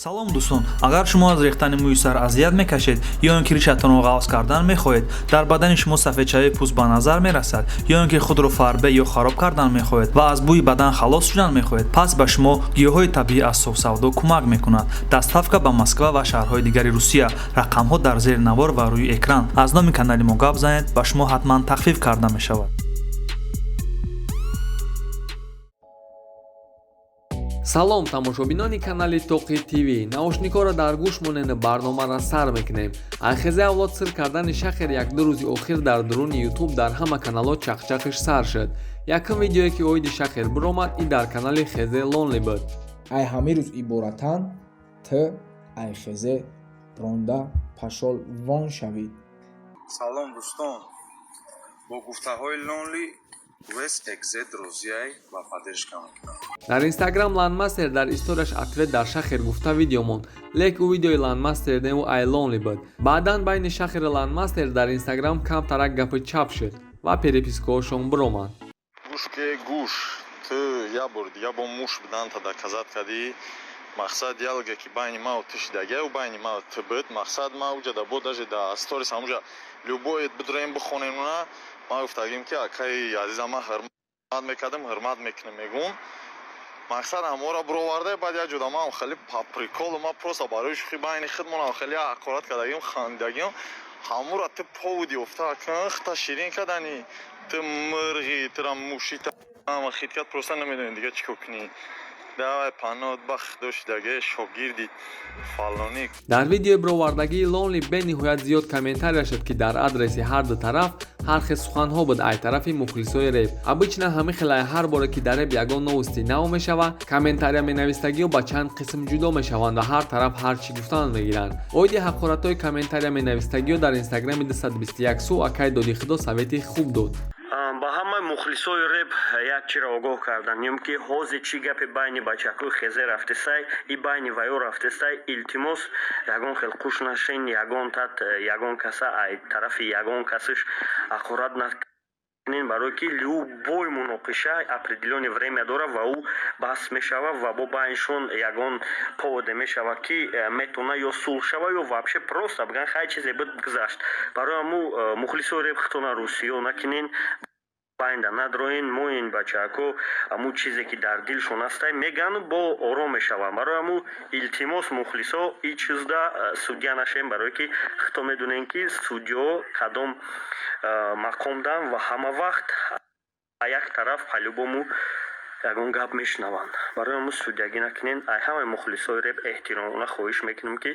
Салом, дӯстон! Агар шумо аз рехтани мӯи сар азият мекашед ё ин ки ришатонро ғафз кардан мехоҳед, дар бадани шумо сафедшавии пӯст ба назар мерасад ё ин ки худро фарбе ё хароб кардан мехоҳед ва аз бӯи бадан халос шудан мехоҳед, пас ба шумо гиёҳҳои табиӣ аз Софсавдо кӯмак мекунад. Доставка ба Москва ва шаҳрҳои дигари Русия. Рақамҳо дар зери навор ва рӯи экран. Аз номи канали мо гап занед, ба шумо ҳатман тахфиф карда мешавад. Салом, тамошобинони канали Тоқи ТВ. Наушникҳоро дар гӯш монену барномаро сар мекунем. Анхези авлод сир кардани Шахер як-ду рӯзи охир дар дуруни Ютуб дар ҳама каналҳо чақчақиш сар шуд. Якум видеое, ки оиди Шахер биромад, и дар канали Хезе Лонли буд. Ай ҳамин рӯз иборатан т ай хезе ронда пашол вон шавид. Салом, дӯстон! Бо гуфтаҳои Лонли вес экзет розияй ва поддержка мекунам. Дар Инстаграм Ландмастер дар историяш ответ дар Шахер гуфта видео монд, лек ӯ видеои Ландмастер неву ай Лонли буд. Баъдан байни Шахери Ландмастер дар Инстаграм камтарак гапи чап шуд ва перепискаҳошон биромад. Гӯш ке, гӯш, ту як бор дига бо муш буданта доказать кардӣ. Мақсад, диалоге ки байни мау ту шидагиаю, байни мау ту буд. Мақсад, ма уҷа да бо даже да сторис ҳамуҷа любой бидроем, бихонем, уна ма гуфтагим, ки акаи азизам, ман ҳурмат мекардам, ҳурмат мекунем, мегум. Мақсад, ҳамора бироварда, баъд як ҷода ман хеле по приколу, ма просто барои шӯхӣ байни худмонам хеле ҳақорат кардагим, хандагим. Ҳамура ту повод ёфта хта ширин кардани. Ту мирғи, тура муши хит кард. Просто намедонӣ дига чӣ кор кунӣ. Давай, панот ба худо шидаге, шогирди фалонӣ. Дар видеои бировардагии Лонли бениҳоят зиёд комментария шуд, ки дар адреси ҳар ду тараф ҳар хел суханҳо буд ай тарафи мухлисои реп. Обычно ҳамин хелай, ҳар боре ки дар реп ягон новости нав мешава, комментария менавистагиҳо ба чанд қисм ҷудо мешаванд ва ҳар тараф ҳар чӣ гуфтан мегиранд. Оиди ҳақоратҳои комментария менавистагиҳо дар инстаграми 221 су акай Доди Худо совети хуб дод. Ба ҳамаи мухлисои реп як чиро огоҳ кардан, ки ҳозир чӣ гапе байни бачакҳои хезе рафтесай и байни ваё рафтесай, илтимос, ягон хел қуш нашин, ягон тат, ягон каса ай тарафи ягон касаш ҳақорат накунин, барое ки любой муноқиша определённое время дорад ва ӯ бас мешава ва бо байншон ягон поводе мешава, ки метавона ё сулҳ шава, ё вообще просто биган, хай, чизе буд, гузашт. Барои ҳаму, мухлисои реп, худтона русиё накунин, байнда надроин. Мо ин бачаҳако ҳамун чизе ки дар дилшон ҳастай, мегану бо ором мешаванд. Барои ҳамун, илтимос, мухлисо, и чизда судья нашем, барое ки худто медонем, ки судьё кадом мақом дан ва ҳама вақт як тараф по-любому ягон гап мешунаванд. Барои ҳамун судьягӣ накунен. Ай ҳамаи мухлисои реп эҳтиромона хоҳиш мекунем, ки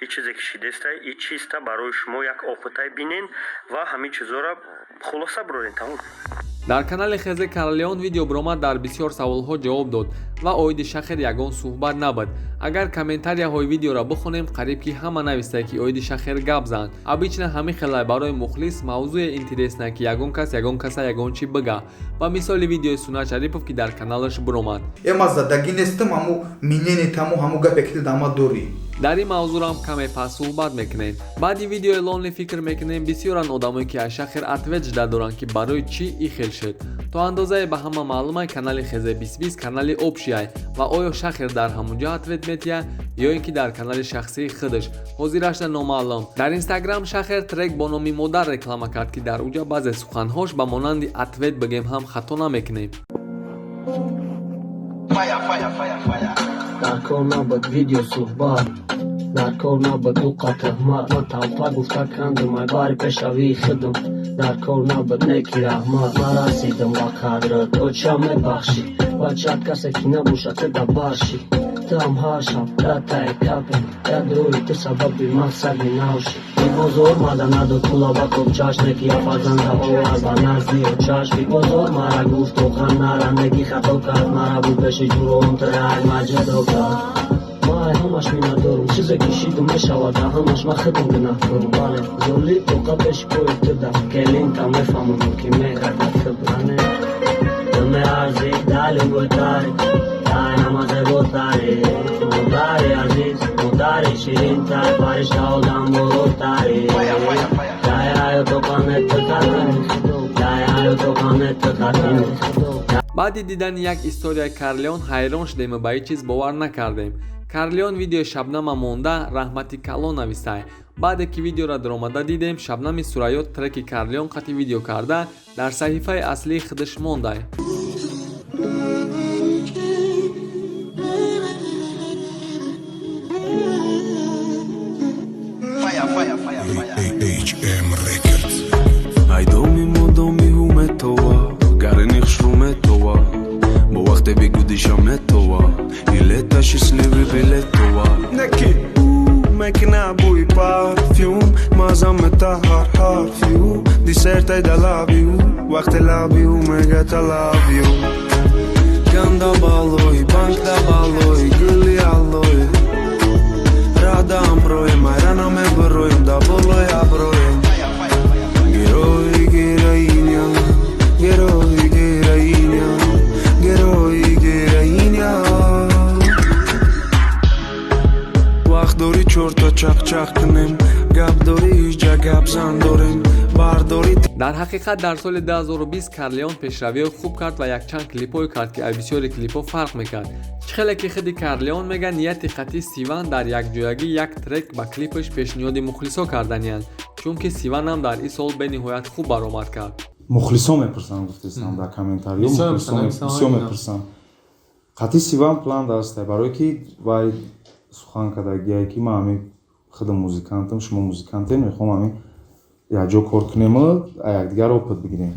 и чизе ки шидестай, и чиста барои шумо як опытай бинен ва ҳамин чизҳоро хулоса бирорен, тамом. Дар канали Хезе Карлеон видео биромад, дар бисёр саволҳо ҷавоб дод ва оиди Шахер ягон суҳбат набуд. Агар комментарияҳои видеоро бихонем, қариб ки ҳама навистае, ки оиди Шахер гап зан. Обычно ҳамин хелай, барои мухлис мавзӯе интересно, ки ягон кас ягон каса ягон чӣ бига. Ба мисоли видеои Сунат Шарипов, ки дар каналаш биромад. Э, ма задагӣ нестам, ҳаму минени таму ҳаму гапе ки ту дама дорӣ. Дар ин мавзӯрам каме пас суҳбат мекунем. Баъди видеои Лонли, фикр мекунем, бисёранд одамое, ки аз Шахер ответ жда доранд, ки барои чӣ и хел шуд. То андозае ба ҳама маълумай, канали Хезе бисбис канали общий ва оё Шахер дар ҳамунҷо ответ метиҳад ё ин ки дар канали шахсии худаш, ҳозирашда номаълум. Дар Инстаграм Шахер трек бо номи «Модар» реклама кард, ки дар уҷа баъзе суханҳош ба монанди ответ бигем ҳам хато намекунем. Дар кор набуд видео суҳбат, дар кор набуд уқа туҳмат. Ман талпа гуфта кандум ай бари пешавии худум. Дар кор набуд неки раҳмат. Ман расидам ба қадрат, оча, мебахшӣ. Бачат касе ки набошад, ту да баршӣ. Ту ҳам ҳар шаб датае капем як рӯи ту сабаби мақсади навши. Бибозор мада надод пула ба кобчаш, неки я фарзанда овар ба назди очаш. Бибозор мара гуфт охан нара, неки хато кард, мара буд пеши ҷуром тирай маҷадо кард. Ман ҳамаш миннатдорум, чизе ки шидум мешавад, дар ҳамаш ман худам гунаҳкорум. Бале, золӣ тоқа пеши пои туда келинта мефаҳмонам, ки меҳрада ту буране. Ту меарзӣ дар любой тари, дар ҳама зеботари. Модари азиз, модари ширинтар, фаришта одам болотари. Дай ҳаёто қанет ту хатини, дай ҳаёто қанет ту хатини. Баъди дидани як историяи Карлеон ҳайрон шудем ва ба ҳеҷ чиз бовар накардем. Карлеон видеои Шабнама монда, раҳмати калон навистай. Баъде ки видеоро даромада дидем, Шабнами Сурайё треки Карлеон қати видео карда дар саҳифаи аслии худаш мондай. Айдоми модоми ҳуметова, гарини хушруметова, бо вақте бигудиша метова, илета счастливый билетова. Неки мекна буи парфюм, маза мета ҳар ҳарфиу, десертай да лабиу, вақте лабиу мегата love you. Ганда балой, банк да балой, гули аллой, рада амроем, айрана мебароем, да болой аброем. Герой, героиня, герой, героиня, герой, героиня. Вақт дорӣ чорта чақ-чақ кунем, гап дорӣ ҳиҷа гап зан дорем, бардорӣ. Дар ҳақиқат дар соли 2020 Карлеон пешравиҳои хуб кард ва якчанд клипҳое кард, ки аз бисёри клипҳо фарқ мекард. Чӣ хеле ки худи Карлеон мега, нияти қатъи Сиван дар якҷоягӣ як трек ба клипаш пешниҳоди мухлисо карданиянд, чунки Сиванам дар ин сол бениҳоят хуб баромад кард. Мухлисо мепурсанд, гуфтестам дар комментариё, мухлисо мепурсанд. Қатъи Сиван план дастай, барое ки вай сухан кардагие ки ман ҳамин худам музикантам, шумо музикантем, мехоҳам ҳамин якҷо кор кунему якдигар опыт бигирем.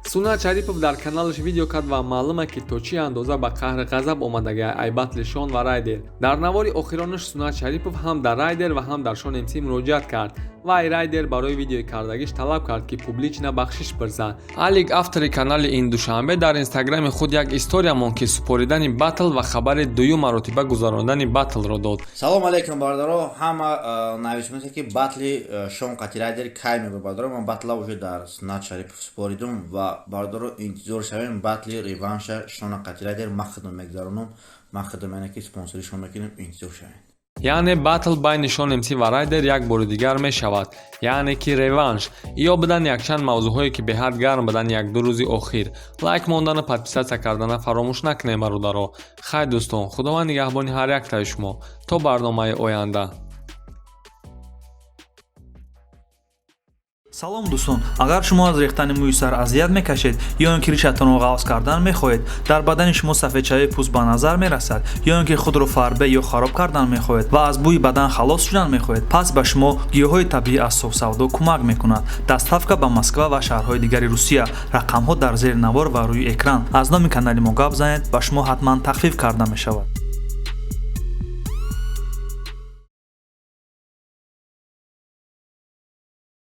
Сунат Шарипов дар каналаш видео кард ва маълума ки то чӣ андоза ба қаҳри ғазаб омадагия ай батли Шон ва Райдер. Дар навори охиронаш Сунат Шарипов ҳам дар Райдер ва ҳам дар Шон МС муроҷиат кард ва ай Райдер барои видеои кардагиш талаб кард, ки публично бахшиш пурсад. Алик, автори канали ин душанбе, дар инстаграми худ як история монд, ки супоридани батл ва хабари дуюм маротиба гузарондани батлро дод. Салом алейкум, бародаро. Ҳама нависмеса ки батли Шон қати Райдер кай мебуд. Бародаро, ман батла уже дар Сунат Шарипов супоридум ва бародаро, интизор шавем батли реванша Шона қати Райдер. Ман худам мегузаронам, ман худам яъне ки спонсори шумо мекунем, интизор шавем. Яъне батл байни Шон МС ва Райдер як бори дигар мешавад, яъне ки реванш. Ё буданд якчанд мавзӯъҳое, ки беҳад гарм буданд як-ду рӯзи охир. Лайк мондану подписаться кардана фаромӯш накунем, бародаро. Хайр, дӯстон, Худованд нигаҳбони ҳар яктаи шумо. То барномаи оянда. Салом, дӯстон. Агар шумо аз рехтани мӯи сар азият мекашед ё ин ки ришатонро ғафз кардан мехоҳед, дар бадани шумо сафедшавии пӯст ба назар мерасад, ё ин ки худро фарбе ё хароб кардан мехоҳед ва аз бӯи бадан халос шудан мехоҳед, пас ба шумо гиёҳҳои табиӣ аз Софсавдо кӯмак мекунад. Доставка ба Москва ва шаҳрҳои дигари Русия. Рақамҳо дар зери навор ва рӯи экран. Аз номи канали мо гап занед, ба шумо ҳатман тахфиф карда мешавад.